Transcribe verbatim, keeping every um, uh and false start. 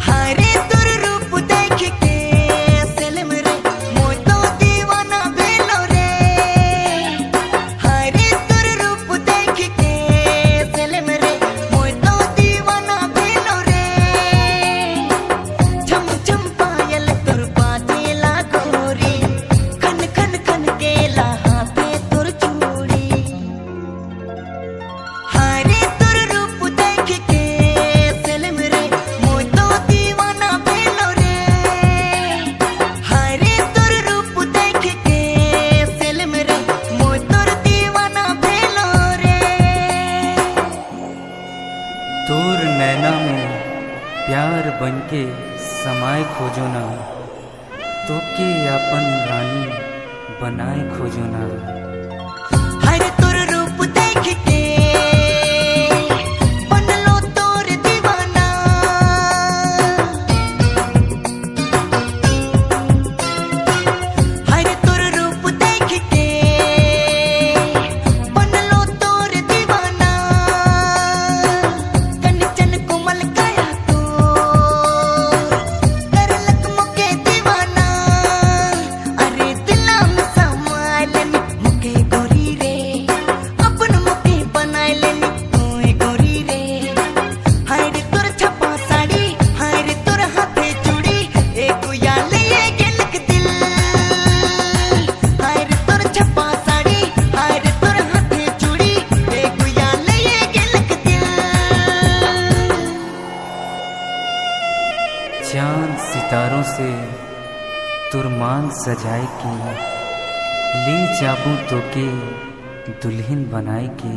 हरे तोर रूप देख के सेलम रे, मोय तो दीवाना भेलो रे। हरे तोर रूप देख के सेलम रे, मोय तो दीवाना भेलो रे। छम छम पायल तोर बाजे लागो रे, खन खन खन के ला हाथे तोर चूड़ी। हरे तोर रूप देख के सेलम रे, मोय तो दीवाना भेलो रे। हरे तोर रूप देख के सेलम रे, मोय तोर दीवाना भेलो रे। तोर नैना में प्यार बनके समाए खोजों ना, तोके अपन रानी बनाए खोजों ना। हरे तोर रूप देख के बनलो तोर दीवाना। हरे तोर रूप देख के बनलो तोर दीवाना। कंचन कोमल काया तोर करलक मोके दीवाना। अरे दिला में समाय लेनी मोके गोरी रे, अपन मोके बनाय लेनी तोय गोरी रे। हाय रे तोर छपा साड़ी, हाय रे तोर हाथे चूड़ी, ए गुया ले ये गेलक दिल। हाय रे तोर छपा साड़ी, हाय रे तोर हाथे चूड़ी, ए गुया ले ये गेलक दिल। चांद सितारों से तोर मांग सजाए के, ले जाबू तोके दुल्हन बनाए के।